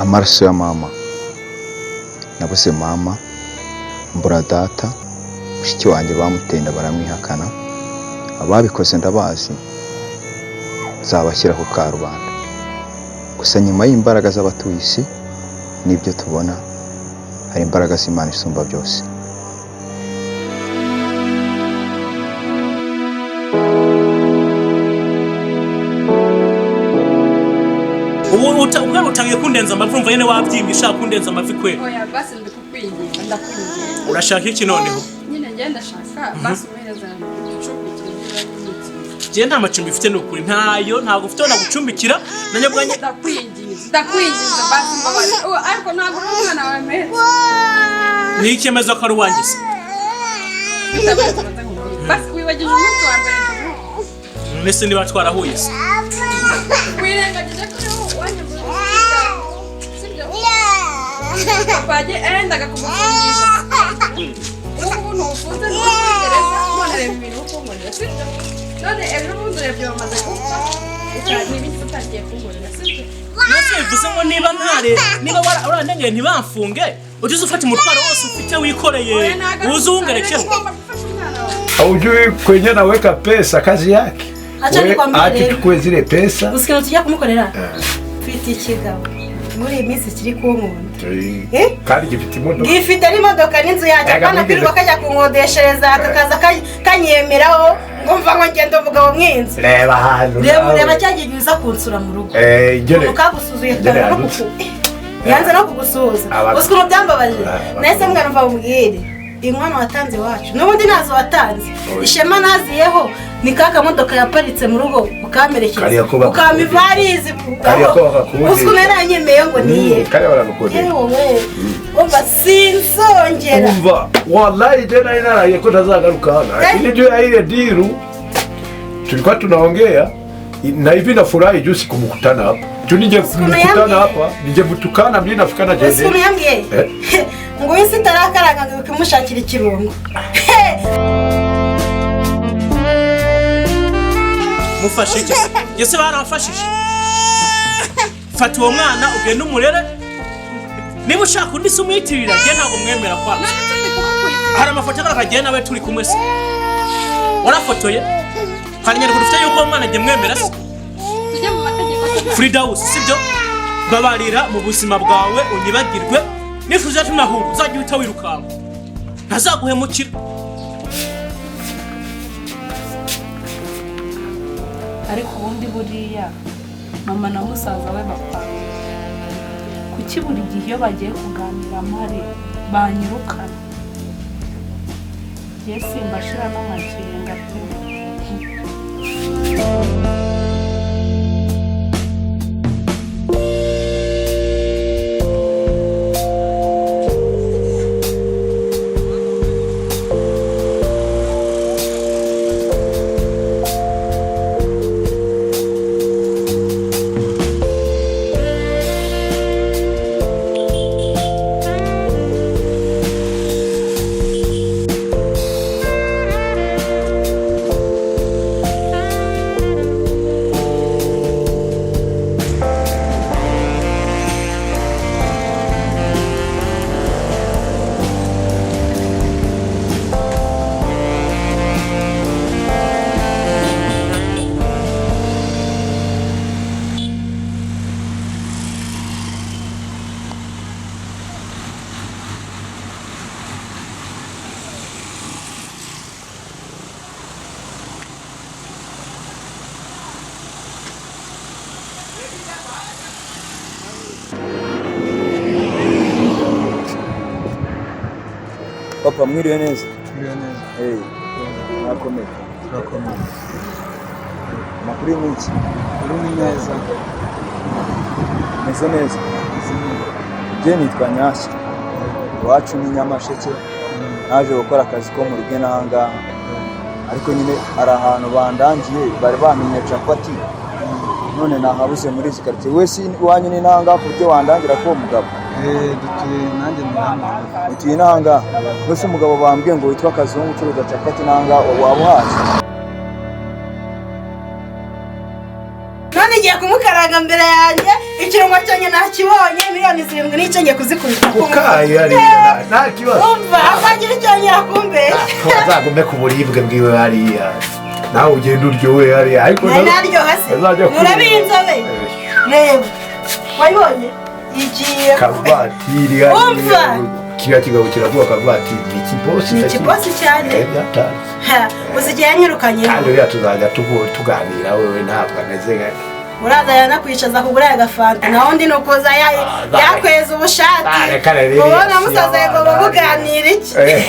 Amaraso ya mama. Nabuze mama, mbura data, mushiki wanjye bamutenda baramwihakana. Ababikoze ndabazi, nzabashyira ku karubanda. Gusa nyuma y'imbaraga z'abatuye isi n'ibyo tubona, hari imbaraga z'Imana isumba byose. Ubu ubwo utangiye kundenza amavi, urumva nyene wabyimbye ushaka kundenza amavi kweli. Oya, basi ndikukwinginga, ndakwinginga. Urashaka iki noneho? Nyine njye ndashaka basi umuhereza ucumbikira niba. Jewe nta macumbi mfite, ni ukuri ntayo, ntabwo mfite aho nagucumbikira na nyabwanye. Ndakwinginze, ndakwinginze, basi mbabarira. Ariko ntabwo uri umwana wawe meza. Ni icyemezo ko ari uwanjye se? Bitabaye, tubanza nkubwire. Basi wibagije umunsi wa mbere ndavuga. Mbese niba twarahuye se? Wirengagije ko uriho wanyambura sibyo? Papa yagendaga kumufungisha. Ubu ngubu ntufunze, ni muri gereza. None reba ibintu uri kunkorera, sibyo? None ejo bundi urebye bamaze gupfa, n'ibiki utangiye kunkorera, sibyo? Mbese bivuze ngo niba ntare niba warandengeye ntibamfunge, ujye uza ufata umutwaro wose ufite wikoreye. Oya, ntabwo ari uze uwungerekeho. ugomba gufasha umwana wawe. Haujui kwenye naweka pesa kazi yake. Acha We, nikwambie acha rero. chukue zile pesa. Gusa ikintu tujya kumukorera, mfite ikigabo muri iyi minsi kiri kunkunda. Eh? Kandi gifite imodoka. Gifite n'imodoka n'inzu yanjye. Ega, Akana kwirirwa kajya kunkodeshereza, kakaza kanyemeraho ngo mva ngo ngende umugabo mw'inzu. Reba ahantu Reba. nawe. Reba cya gihe uza kunsura mu rugo. Eh, ngere. Ukagusuzuye. Ngere kanga no hanutse. Yanze no kugusuhuza. Uzi ukuntu byambabaje? Nahise mbwira, mva mubwire, inkwano watanze iwacu n'ubundi ntazo watanze. Oya. Ishema naziyeho ni ka kamodoka yaparitse mu rugo ukamperekeza. Kariya ko Ukampa ivarizi. Kariya ko bakakodesha. Uzi ukuntu yaranyemeye ngo niye. Kariya baragukodesha. Yewe, umva, sinzongera. Umva, wallahi tena naraye ko ntazagaruka hano, lakini juu ya ile diru tulikuwa tunaongea na hivi nafurahi juu sikumkutana hapa, juu ningemkutana yambwiye. hapa ningemtukana mimi nafikana Uzi ukuntu jende. yambwiye? Eh? Ngo isi itarakaranga ngo imushakira ikirungo. Mufashe iki se? Ese baramfashije? Fata uwo mwana ugende umurere, niba ushaka undi se umwitirira. Njye ntabwo mwemera kwanza. None se ndi kubakwita? Hari amafoto agaragara njyewe nawe turi kumwe se? Warafotoye? Hari inyandiko dufite yuko uwo mwana njye mwemera se? Tujye mu mategeko se? Fridawusi, sibyo? Babarira mu buzima bwawe unyibagirwe, nifuza tunahura uzajya uhita wirukanka, ntazaguhemukira. Ariko ubundi buriya mama na musaza we bapanga kuki buri gihe iyo bagiye kuganira mpari banyirukana? Njye simbashira n'amakenga pe. Papa, mwiriwe neza? Mwiriwe neza. Eh, mwakomeye? Turakomeye. Amakuru y'iminsi? Uri ni meza. Meze neza. Njye nitwa Nyashya, iwacu ni Nyamasheke. Naje gukora akazi ko mu rugo n'aha ngaha, ariko nyine hari ahantu bandangiye, bari bamenye capati, none nahabuze muri izi karitsiye. Wese iwanyu ni n'aha ngaha ku buryo wandangira ko uwo mugabo? Eh, dutuye, nanjye ni hano hafi. Utuye n'aha ngaha? Mbese umugabo bambwiye ngo witwa Kazungu ucuruza capati n'aha ngaha, waba uhazi? None ngiye kumukaranga mbere yanjye, ikirungo cyanjye nakibonye, 7,000,000 n'icyo ngiye kuzikubita. Ukaye hariya nta kibazo. Umva, azagira icyo yongera kumbeshya. Azagume ku buribwe bwiwe hariya, nawe ugenda uryohe hariya, ariko Nari naryoha se? azajya Nurebe iyi nzobe. Reba. Wayibonye? Igiye. Kavatiri hariya. Umva. Kiriya kigabo kiravuga kavatiri ni ikibosi. Ni ikibosi cyane. Eh, byatanze. Ha, uzi igihe yanyirukanye. Kandi uriya tuzajya tuganira, wewe ntabwo ameze nka Uraza yanakwicaza kugura agafanta, naho undi ni ukuza yakweza ubushati. Ah, reka rero Ubona iriya musaza si yego abana. muganira iki? Eh.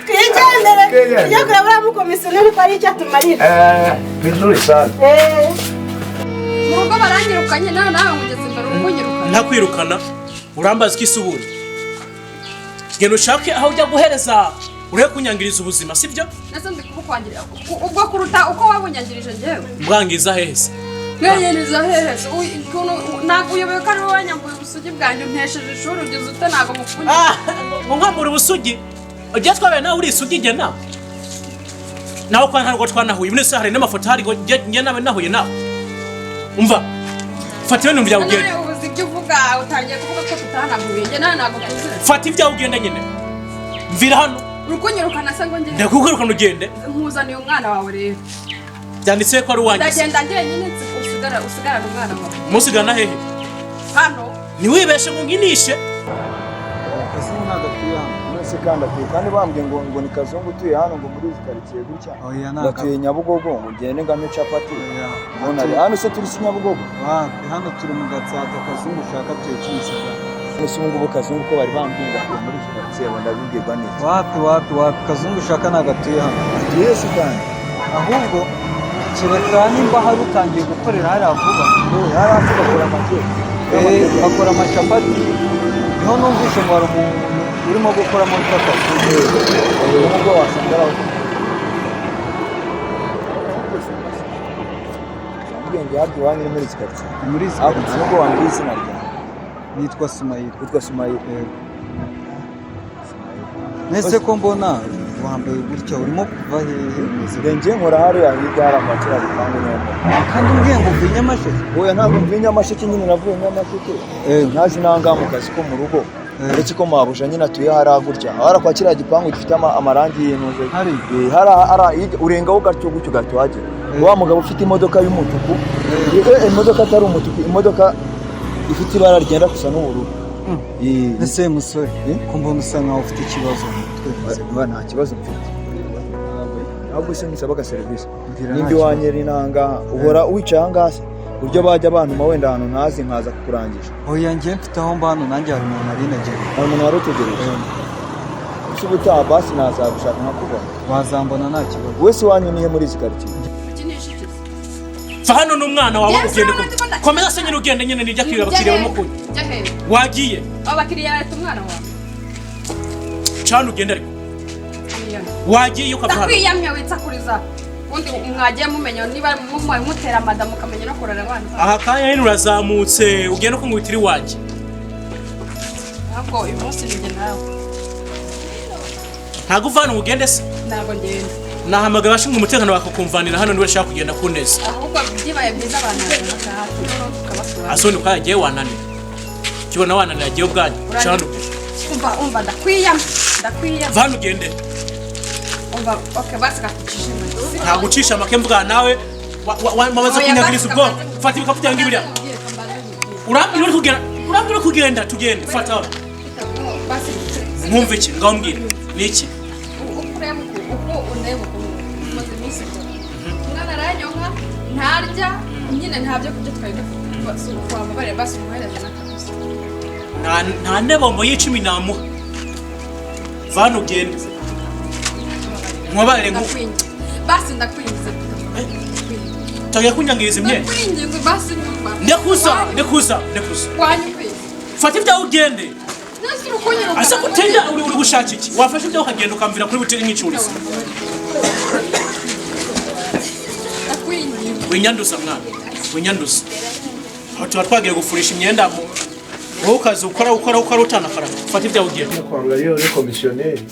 Twigendere. Twigendere. Tujye kureba uriya mukomisiyoneri ko ari icyo atumarira. Eh, vizuri sana. Eh. Mu rugo baranyirukanye, nawe nawe ngugeze imbere urukunyirukana. Ntakwirukana, urambaza iki se ubundi? Genda ushake aho ujya guhereza, ureke kunyangiriza ubuzima, sibyo? Nese ndi kubukwangirira ubwo kuruta uko wabunyangirije njyewe. Mbwangiza hehe se? Mwanyangiriza hehe se? Ntabwo uyobewe ko ari wowe wanyambuye ubusugi bwanjye, umpesheje ishuri, ugeze ute ntabwo mukunyira. Ah, ngo nkwambura ubusugi? Ujya twabaye nawe uri isugi njye nawe. Nawe kwa ntabwo twanahuye, muri hari n'amafoto hari ngo njye nawe nahuye nawe. Umva, fata ibintu byawe ugende. None ubuze ibyo uvuga, utangiye kuvuga ko tutanahuye, njye nawe ntabwo tuziranye. Fata ibyawe ugende nyine. Mvira hano. Urukunyirukana se ngo njye? Ndakukwirukana ugende. Nkuzaniye umwana wawe rero. Byanditse ko ari uwanjye. Ndagenda njyenyine, usigarana umwana wawe. Musigana hehe? Hano. Ntiwibeshe ngo nkinishe. Kazungu ntabwo atuye hano. None se kandi atuye, kandi bambwiye ngo ni Kazungu utuye hano, ngo muri izi karitsiye gutya. Oya, ntabwo Batuye Nyabugogo, ngo ngende ngame capati. Oya. Mbona ari hano se turi si Nyabugogo? Wapi, hano turi mu Gatsata, Kazungu ushaka atuye Kimisagara. None se ubu ngubu Kazungu ko bari bambwiye ngo atuye muri izi karitsiye, ngo ndabibwirwa n'iki? Wapi, wapi, wapi, Kazungu ushaka ntabwo atuye hano. Atuye se kandi? Ahubwo kereka nimba hari utangiye gukorera hariya vuba. Hari hafi bakora amakeke. Eh, bakora amacapati. Niho numvise ngo hari umuntu urimo gukoramo witwa Kazungu. Ubu ngubu wasanga ari aho. Ubwenge hafi iwanyu ni muri izi karitsiye. Muri izi Hafi karitsiye. nubwo wambwiye izina ryawe. Nitwa Sumayira. Witwa Sumayira. Yego. Nese ko mbona wambaye gutya, urimo kuva hehe? Umeze Njye njye nkora hariya hirya hari amakira gipangu niho nkora. Kandi umbwiye ngo uvuye Nyamasheke? Oya, ntabwo mvuye Nyamasheke nyine, navuye Nyamasheke. Naje nangaha mu kazi ko mu rugo. Uretse ko mabuja nyine atuye hariya gutya. Hariya kwa kiriya gipangu gifite amarangi y'intuze. Hari? Hariya hirya, urengaho gatyo gutyo ugahita uhagera. Wa mugabo ufite imodoka y'umutuku. Imodoka atari umutuku, imodoka ifite ibara ryenda gusa n'ubururu. Ese musore, ko mbona usa nkaho ufite ikibazo mu mutwe? Oya, nta kibazo mfite. Ahubwo se nkusaba serivisi. Mbwira, Nimba nta iwanjye iri nangaha, uhora wicaye ahangaha se? Uburyo bajya bantuma wenda ahantu ntazi nkaza kukurangisha. Oya, njye mfite aho mba hano, nanjye hari umuntu nari ntegereje. Hari umuntu wari utegereje? Ese ubutaha basi nazagushaka nkakubona? Wazambona nta kibazo. Wese iwanyu nihe muri izi karitsiye? Ukinisha iki se? Va hano n'umwana wawe Yes, ugende. urabona ndimo Komeza se nyine ugende nyine, nijya kireba abakiriya barimo kunywa. Jya hehe? Wagiye. Abo bakiriya bareta umwana wawe. Cana ugende ariko. Ndakwiyamye. Wagiye ukava hano. Ndakwiyamye witsakuriza. Ubundi mwagiye mumenya niba mutera madamu ukamenya no kurera abana. Aha kanya nyine urazamutse ugende uko ngwitira iwanjye. Ahubwo uyu munsi ni njye nawe. Ntabwo uva hano ngo ugende se? Ntabwo ngenda. Nahamagara abashinzwe umutekano bakakumvanira hano niba ushaka kugenda ku neza. Ahubwo byibaye byiza abantu bakaha noneho tukabasura. Asoni uko yagiye wananira. Kibona wananira agiye ubwanyu. Cana ugende. Umva, umva, ndakwiyamye. Ndakwiyamye. Va hano ugende. Umva, okay, basi gakucishe make. Ntabwo ucisha make mvugana nawe. Wamaze Oya, kunyagiriza basi ubwonko. kabanze. Fata ibikapu byanjye biriya. Urambwira uri kugenda, urambwira uri kugenda, tugende. Fata hano. Basi. Nkumva iki? Ngaho mbwira. Ni iki? Uko ureba uko undeba ukuntu umaze iminsi ikora. Umwana aranyonka, ntarya, nyine nta byo kurya twari dufite. Basi wambabarira, basi umuhereze n'akaguzi. Nta nebombo y'icumi namuha. Va hano ugende. Nkubabarire nku. Ndakwinginze. Basi ndakwinginze. Tangiye kunyangiriza imyenda. Ndakwinginze basi nyumva. Ndekuza, ndekuza, ndekuza. Wanyumvise. Fata ibyawe ugende. Nasi urukunyirukana. Asa kutenda uri gushaka iki? Wafashe ibyawe ukagenda ukamvira kuri butike nk'icurizo. Ndakwinginze. Winyanduza mwana. Winyanduza. Aho tuba twagiye gufurisha imyenda mu wowe ukaza ukora ukora ukora utanafaranga. Fata ibyawe ugende. Kuangalia yule komisioneri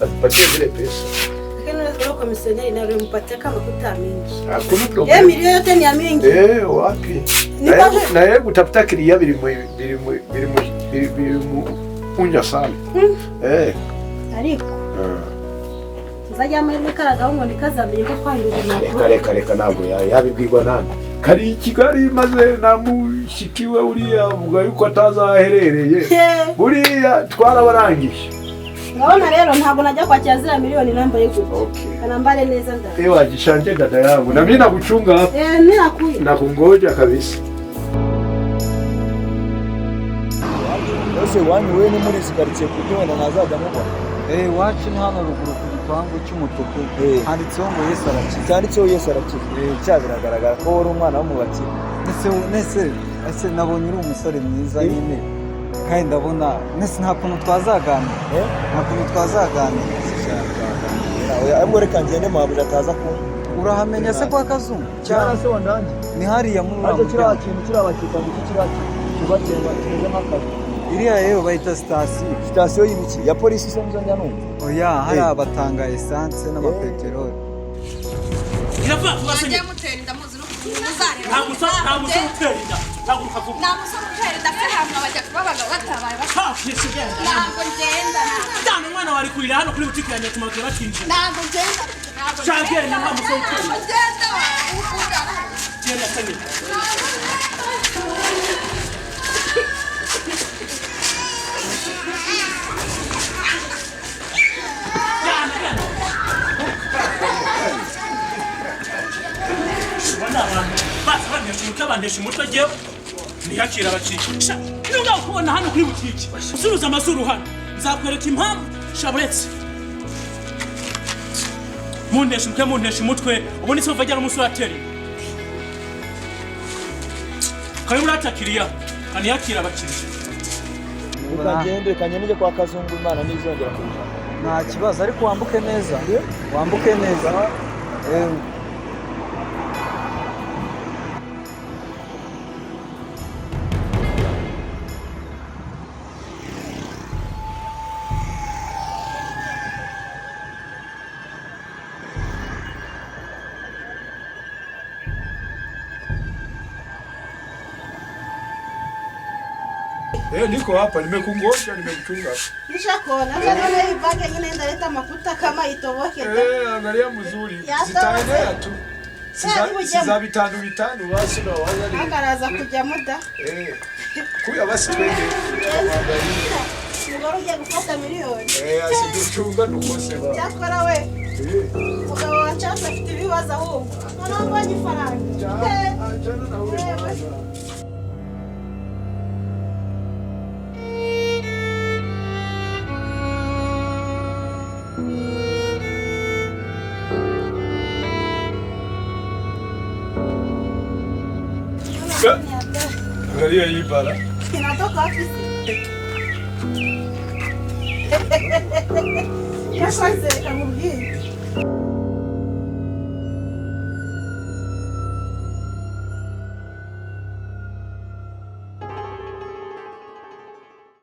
atupatie zile pesa. Lakini Komisioneri na ulimpatia kama makuta mingi. Hakuna Ye problem. Milioni yote ni ya mingi. Eh, wapi? Ni Na yeye kutafuta kilia bili mu unja sana. Eh. Ariko nzajya amahirwe karagaho ngo nikazamenye ko twahindura. Reka, reka, reka, ntabwo yabibwirwa nani. Kari i Kigali maze na mushikiwe uriya avuga yuko atazaherereye. Buriya twarabarangije. Urabona rero, ntabwo najya kwakira ziriya miliyoni nambaye gutya. Okay. Kanambare neza nda. Ewa, jishanje dada yangu. Na mimi nakuchunga hapa. Eh, mimi nakuya. Nakungoja kabisa. Ese iwanyu we ni muri izi karitsiye ku buryo wenda ntazajya mubona? Eh, iwacu ni hano ruguru ku gipangu cy'umutuku. Handitseho ngo "Yesu arakiza." Cyanditseho "Yesu arakiza". Cya biragaragara ko wari umwana wo mu bakire. Nese ese nabonye uri umusore mwiza nyine, kandi ndabona nese nta kuntu twazaganira. Nta kuntu twazaganira? Ahubwo reka ngende mabuja ataza ku Urahamenya se kwa Kazungu? Cyane se wandangiye. Ni hariya muri uriya Ariko kiriya muryango. kintu kiriya bakita ngo iki? Kiriya kintu cyubakiye kimeze nk'akazu. Iriya rero bayita sitasiyo. Sitasiyo y'ibiki? Ya polisi se nizo njya numva? Oya, hariya batanga esanse n'amapeteroli. Irava vuba se. Mwagiye mutera inda muzi n'ukuntu muzareba. Nta musore utera inda, haguruka vuba. Nta musore utera inda se? Hanyuma bajya kuba abagabo batabaye Ha, yesi, genda. Ntabwo ngenda. Cyane umwana wari kurira hano kuri butike yanjye atuma abakiriya batinjira. Ntabwo ngenda, ntabwo Shaka ngenda. genda, nta musore utera Ntabwo inda. ngenda ukura. Genda se nyine. Genda, genda. Ubona abantu baza bantesha umutwe, bantesha umutwe. Jyewe ntiyakira abakiriya. Sha, niba kubona hano kuri butike usuhuza amazuru hano, nzakwereka impamvu. Shaburetse muntesha umutwe, muntesha umutwe. Ubundi se bajyana umusore atera inda? Karibu uratakiriya kaniyakira abakiriya. Reka ngende, reka ngende njye kwa Kazungu. Imana ntizongera kubijana. Nta kibazo, ariko wambuke neza, wambuke neza. Eh, Eh, niko hapa nimekungoja, nimekuchunga. Nishakuona. Sasa naona hii bagi yenyewe inaleta mafuta kama itoboke ta. Eh, angalia mzuri. Ya, Zitaenea tu. Siza Siza vitano vitano basi na waza. Akaraza kujyamo da. Eh. Kuya basi twende. Umugore ugiye gufata miliyoni. Eh, asiduchunga dukose ba. Cyakora we, Eh. umugabo wa Chance afite ibibazo ahubwo. Noneho mbonye ifaranga. Achana na ule mwana. Angalia hii bala. Inatoka wapi? Yakoze, reka nkubwire.